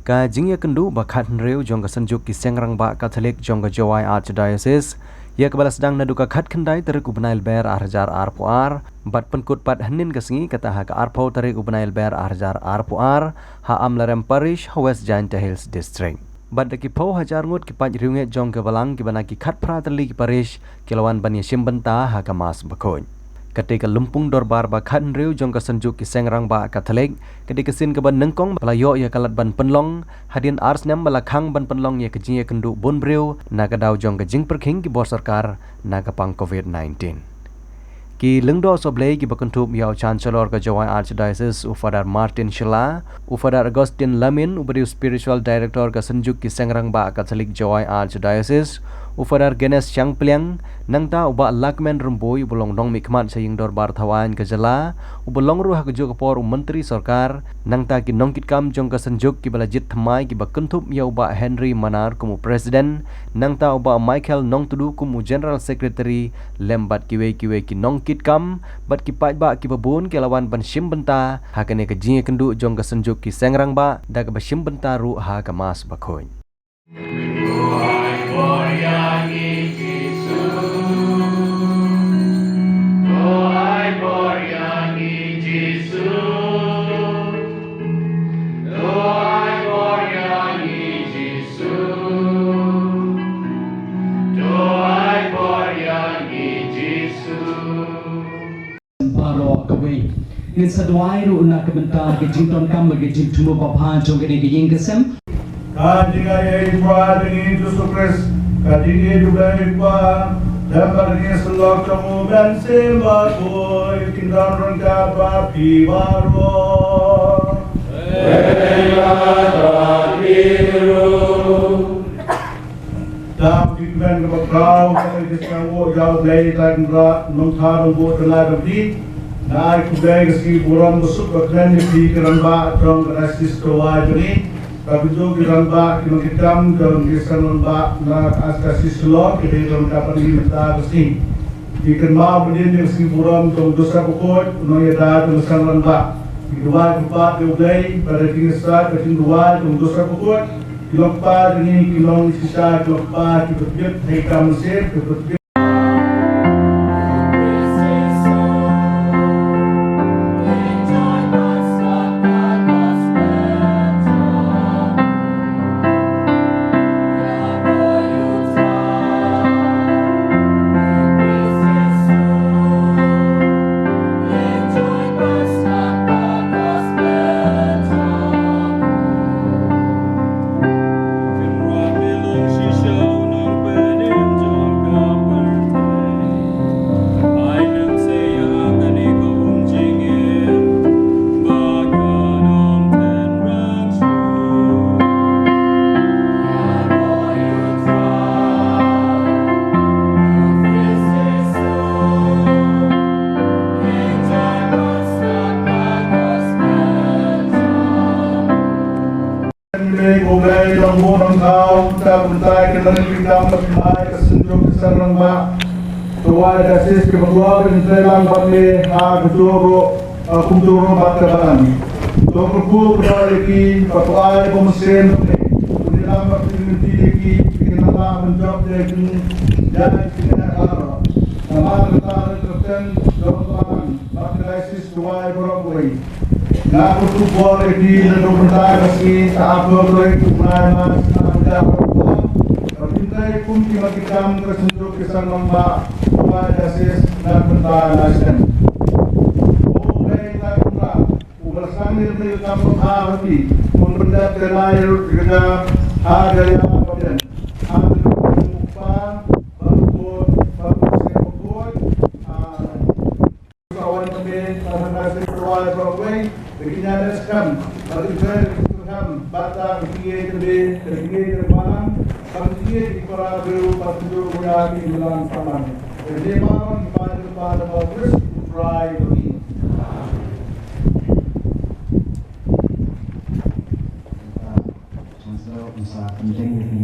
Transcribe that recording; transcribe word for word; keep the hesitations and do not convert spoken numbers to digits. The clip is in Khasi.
Ka jingïakynduh ba khathynriew jong ka Synjuk ki Seng Rangbah Katholik jong ka Jowai Archdiocese, ïa kaba la sdang naduh ka khatkhyndai tarik u bnai Lber ar hajar arphew ar, bad pynkut pat hynnin ka sngi kata ha ka arphew tarik u bnai Lber ar hajar arphew ar, ha Amlarem Parish, ha West Jaintia Hills District. Bad da ki phew hajar ngut ki paid riewngeit jong ka balang kiba na ki khatphra tylli ki parish, ki la wan ban ïashim bynta ha ka Mass Bakhuid. Kata ka lympung dorbar ba khathynriew jong ka Synjuk ki Seng Rangbah Katholik, ka dei ka sien kaba nyngkong ba la ïoh ïa ka lad ban pynlong, hadien ar snem ba la khang ban pynlong ïa ka jingïakynduh bun briew, na ka daw jong ka jingpyrkhing ki bor sorkar, na ka pang Covid nineteen. Ki lyngdoh sohblei kiba kynthup ïa u Chancellor ka Jowai Archdiocese, u Father Martin Shylla, u Father Augustine Lamin, uba dei u Spiritual Director ka Synjuk ki Seng Rangbah Katholik Jowai Archdiocese, u Father Genes Shangpliang, nangta u Bah Lakmen Rymbui, uba long nongmihkhmat sha ïing dorbar thawaiñ ka jylla, uba long ruh ha kajuh ka por u Myntri Sorkar, nangta ki nongkitkam jong ka Synjuk kiba la jied thymmai kiba kynthup ïa u Bah Henry Manar kum u President, nangta u Bah Michael Nongtudu kum u General Secretary, lem bad kiwei kiwei ki nongkitkam, bad ki paidbah kiba bun ki la wan ban shim bynta, ha kane ka jingïakynduh jong ka Synjuk ki Seng Rangbah, da kaba shim bynta ruh ha ka Mass Bakhuid. Baroh kawei. Ngin sa duwai ruh na ka bynta ka jingdonkam bad ka jingthmu babha jong kane ka ïing ka sem. Ka jingaiei Kpa jong ngi Jisu Khrist, ka jingïeit U Blei Kpa, lem bad ka jingïasyllok jong U Mynsiem Bakhuid, kin don ryngkat bad phi baroh. Dap ki kmen kaba khraw, ka dei ka sngewbha ïa U Blei Trai Kynrad, nongthaw nongbuh tang ïa ka bynta. Nga ai khublei ka sngi burom basuk ba kmen ïa phi ki rangbah jong ka Diocese Jowai jong ngi. Bad kumjuh ki rangbah ki nongkitkam jong ki seng rangbah na ka Archdiocese Shillong, ki dei rangbah bad ngi mynta ka sngi. Ngi kynmaw hadien ka sngi burom jong U Joseph Bakhuid, u nongïada jong ka seng rangbah. Ngi duwai kyrpad ïa U Blei, ba da ka jingïasaid, ka jingduwai jong U Joseph Bakhuid, ki long kpa jong ngi, ki long shisha, ki long kpa, ki pyntbit ha ka kam mynsiem, ki pyntbit. Ngi leh kumne, nongbuh nongthaw, ta kumta ki nongkitkam bad ki mai ka Synjuk ki Seng Rangbah Jowai Diocese kiba kwah ban trei lang bad ngi ha ka jong ruh, ha kumjuh ruh bad ka balang. To kyrkhu kyrdoh ïa ki, bad to ai ba mynsiem, ngi lang bad ki lynti ïa ki, ki nang lah ban jop ïa ki, ïa ki nang lah. Namar kata ka kyrteng jong ka balang bad ka Diocese Jowai baroh kawei. Nga kyrkhu bor ïa phi naduh mynta ka sngi, ka arphew tarik u bnai March, ka arphew tarik. Ba phin trei kum ki nongkitkam ka Synjuk ki Seng Rangbah Jowai Diocese naduh mynta ka sngi. Ko Trai Kynrad, uba la sdang ïa kane ka kam babha ha phi, un pyndep ka nai ruh ka jaka ha ka ïa ka badan. Ha ka kyrteng U Kpa, bad U Khun, bad U Mynsiem Bakhuid. Amen. Ka wan ka me, ka wan ka se ka wai ka wai, ka ki nyan da skam, ka ki nyan da skam, bad ka ki ye ka me, ka ki ye ka balang, ka ki ye ki para gru, ka ki gru ya ki balang palang. Ka ne ma wan ki pa ki pa da ba Khrist u Trai ka ki. Chancellor, u sa kynjeng.